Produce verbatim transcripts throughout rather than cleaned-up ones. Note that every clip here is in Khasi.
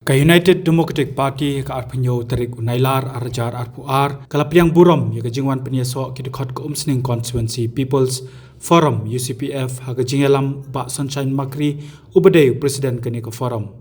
Ka United Democratic Party ka arphew tarik u Nailar arhajar arphew ar ka la pdiang burom ïa ka jingwan pynïasoh ki dkhot ka Umsning Constituency People's Forum, U C P F, ha ka jingïalam u Bah Sunshine Makri, uba dei u President kane ka forum.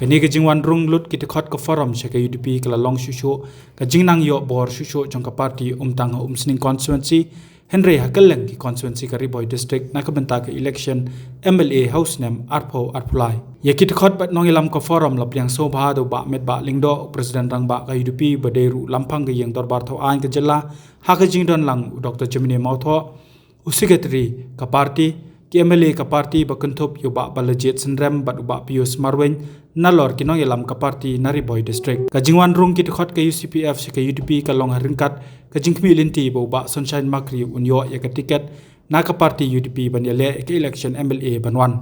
Kane ka jingwan rung lut ki dkhot ka forum sha ka U D P ka la long shuh shuh ka jingnang ïoh bor shuh shuh jong ka party, ym tang ha Umsning Constituency, hynrei ha kylleng ki constituency ka Ri Bhoi District na ka bynta ka election M L A ha u snem arphew arphew lai. Ïa ki dkhot bad nongïalam ka forum la pdiang sngewbha da u Bah Metbah Lyngdoh, u President Rangbah ka U D P, uba dei ruh u Lamphang ka Ïing Dorbar Thawaiñ ka jylla, ha ka jingdon lang u Doctor Jemine Mawthoh, u Secretary ka party, ki M L A ka party, ba kynthup ïa u Bah Balajied Synrem bad u Bah Pius Marwein, nalor ki nongïalam ka party na Ri Bhoi District. Ka jingwan rung ki dkhot ka U C P F sha ka U D P ka long ha ryngkat ka jingkhmih lynti ba u Bah Sunshine Makri un ïoh ïa ka tiket na ka party U D P ban ïaleh ïa ka election M L A ban wan.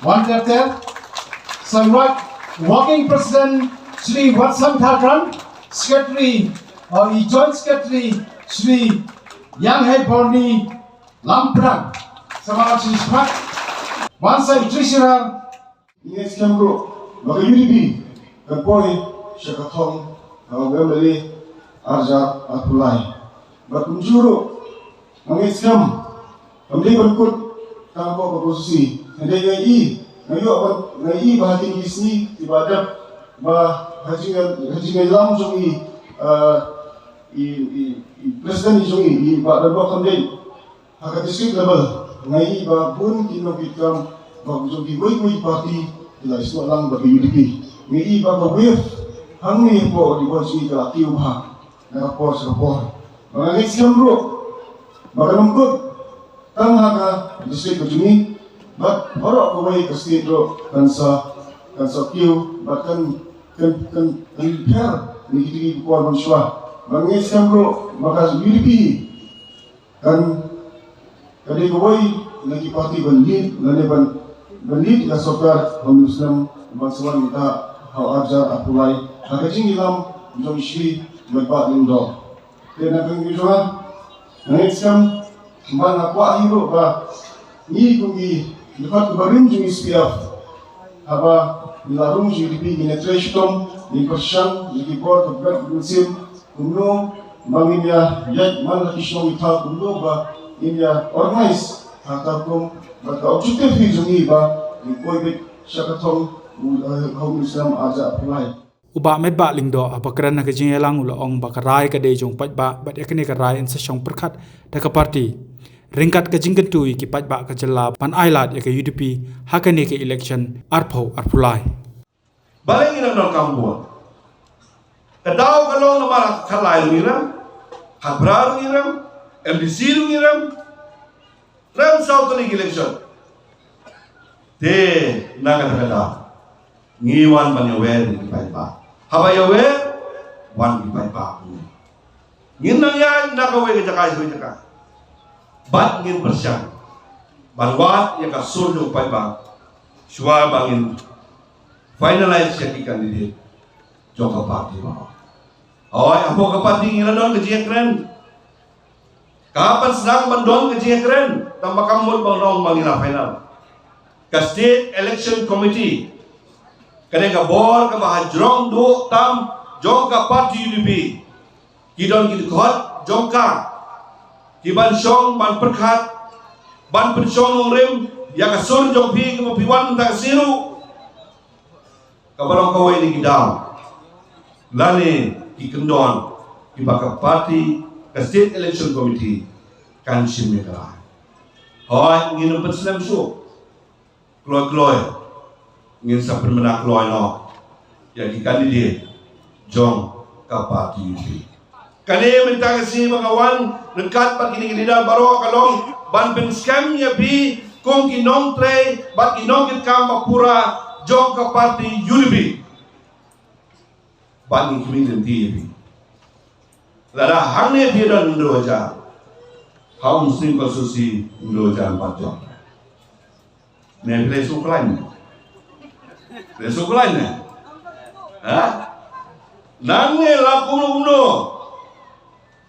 Wan Terter, Sangwat, Working President Shri Watson Tharkran, Secretary, uh, Joint Secretary Shri Yang Hei Borni Lamprang, Samara Shri Shmat, Wan Sai Treasurer, Ngeit skhem ruh ba ka U D P kan poi sha ka thong ha ka M L A arhajar arphew lai. Bad kumjuh ruh nga ngeit skhem kam dei ban kut tang hapoh ka constituency. Hynrei nga i, nga ïoh ban, nga i ba ha kine ki sngi kiba dep ba ha jing, ha jingïalam jong i, ah, i, i, i president jong i, i Bah Dambok Khamdeiñ. Ha ka district level, nga i ba bun ki nongkitkam ba jong kiwei kiwei ki party ki la ïasnoh lang bad ka U D P. Nga i ba ka wave hangne hapoh Ri Bhoi jong ngi ka la kiew bha na ka por sha ka por. Ba nga ngeit skhem ruh ba kan ym kut tang ha ka district ka jong ngi, bad baroh kawei ka state ruh kan sa, kan sa kiew bad kan, kan, kan, kan pher na kitei ki por mynshuwa. Ba nga ngeit skhem ruh ba ka U D P kan, ka dei kawei na ki party ban lead, lane ban, ban lead ka sorkar ha une u snem ban sa wan mynta ha u arhajar arphew lai ha ka jingïalam jong i Shri Metbah Lyngdoh. Te na ka liang jong nga, nga ngeit skhem bad nga kwah hi ruh ba ngi kum ki dkhot kiba rim jong i U C P F, haba ngi la rung jong i U D P, ngin ïatrei shitom, ngin pyrshang ïa ki bor kiba bun sien, kumno ba ngin ïa ïaid man la ki shnong ki thaw, kumno ba ngin ïa organize ha ka kum, bad ka objective hi jong ngi ba ngin poi beit sha ka thong, uh, ha u snem arhajar arphew lai. U Bah Metbah Lyngdoh haba kren ha ka jingïalang u la ong ba ka rai ka dei jong u paidbah bad ïa kane ka rai yn sa shong pyrkhat da ka party. Ryngkat ka jingkyntu ïa ki paidbah ka jylla ban ailad ïa ka U D P ha kane ka election arphew arphew lai. Balei ngi nang donkam vote? Ka daw ka long namar ka khatlai ruh ngi rem, khatphra ruh ngi rem, M D C ruh ngi rem, rem saw tylli ki election. Te na kata ka daw ngi wan ban ïawer ïa ki paidbah. Haba ïawer, wan ki paidbah. Ngin nang ïaid na kawei ka jaka sha kawei ka jaka. Bad ngin pyrshang ban wad ïa ka sur jong u paidbah shuwa ba ngin finalize ïa ki candidate jong ka party baroh. Hooid, hapoh ka party ngi la don ka jingkren. Ka hap ban sdang ban don ka jingkren, tang ba kam mut ban long ba ngi la final. Ka State Election Committee ka dei ka bor kaba hajrong duh tam jong ka party U D P. Ki don ki dkhot jong ka kiban shong ban pyrkhat, ban pynshong nongrim ïa ka sur jong phi kaba phi wan mynta ka sngi ruh. Kaba long kawei na ki daw lane ki kyndon kiba ka party, ka State Election Committee kan shim ïa ka rai. Hooid, ngin ym pynslem shuh. Kloi kloi ngin sa pynbna kloi noh ïa ki candidate jong ka party U D P. Kane mynta ka sngi ba nga wan ryngkat bad kine ki leader baroh ka long ban pynskhem ïa phi kum ki nongtrei bad ki nongkitkam ba pura jong ka party U D P. Bad ngi khmih lynti ïa phi. Lada hangne phi don hynriew hajar, ha Umsning constituency hynriew hajar bad jong. Ne phi leh suk lain ne. Leh suk lain ne. Ha? Nangne la kumno kumno.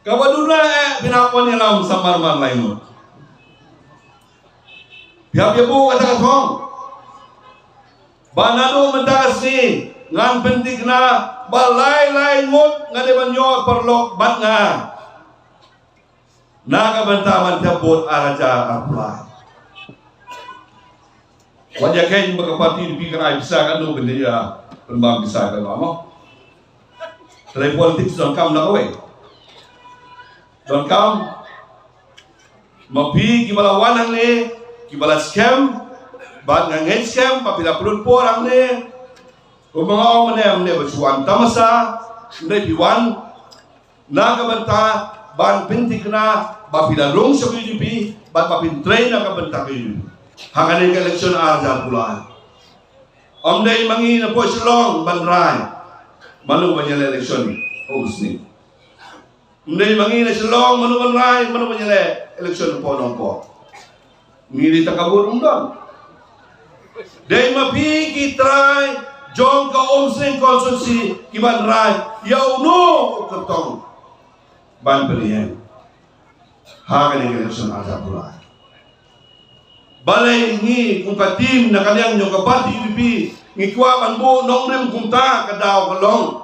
Kaba duna eh pynhap wan ïalam samar mar lai ngut. Phi hap ïa buh kata ka thong. Ba naduh mynta ka sngi ngan pynthikna ba lai lai ngut nga dei ban ïoh paralok bad nga. Na ka bynta ban thep vote ar hajar arphew lai. Wat ïa kheiñ ba ka party UDP kan ai pisa katno ban ïa pynbam pisa katno mo. Te politics donkam na kawei. Donkam ma phi kiba la wan hangne, kiba la skhem, bad nga ngeit skhem ba phi la pynlut por hangne. Kumba nga ong mynne, mynne ba shu wan tamasa, mynne phi wan na ka bynta ban pynthikna ba phi la rung sha ka UDP bad ba phin trei na ka bynta ka UDP ha kane ka election ar hajar arphew lai. Ym dei ma ngi na poi Shillong ban rai mano ban ïaleh election ha u sngi. Ym dei ma ngi na Shillong mano ban rai mano ban ïaleh election ha u Nongpoh. Ngi dei tang ka vote ym don. Dei ma phi ki trai jong ka Umsning constituency ki ban rai ïa uno u kyrtong ban pynïeng ha kane ka election ar hajar arphew lai. Balei ngi kum ka team na ka liang jong ka party UDP ngi kwah ban buh nongrim kumta? Ka daw ka long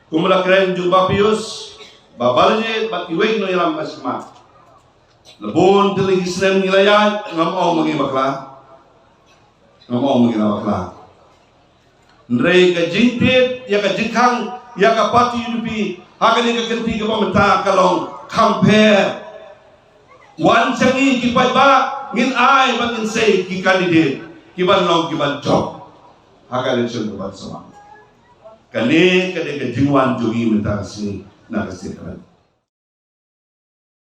kum la kren jong Bah Pius, Bah Balajied bad kiwei ki nongïalam ka sma. La bun tylli ki snem ngi la ïaid, ngam ong ma ngi bakla. Ngam ong ma ngi la bakla. Hynrei ka jingtied ïa ka jingkhang ïa ka party UDP ha kane ka kynti kaba mynta ka long kham pher. Wan sha ngi ki paidbah, ngin ai bad ngin sei ki candidate ki ban long ki ban jop ha ka election ka ban sa wan. Kane ka dei ka jingwan jong ngi mynta ka sngi na ka state ka ban.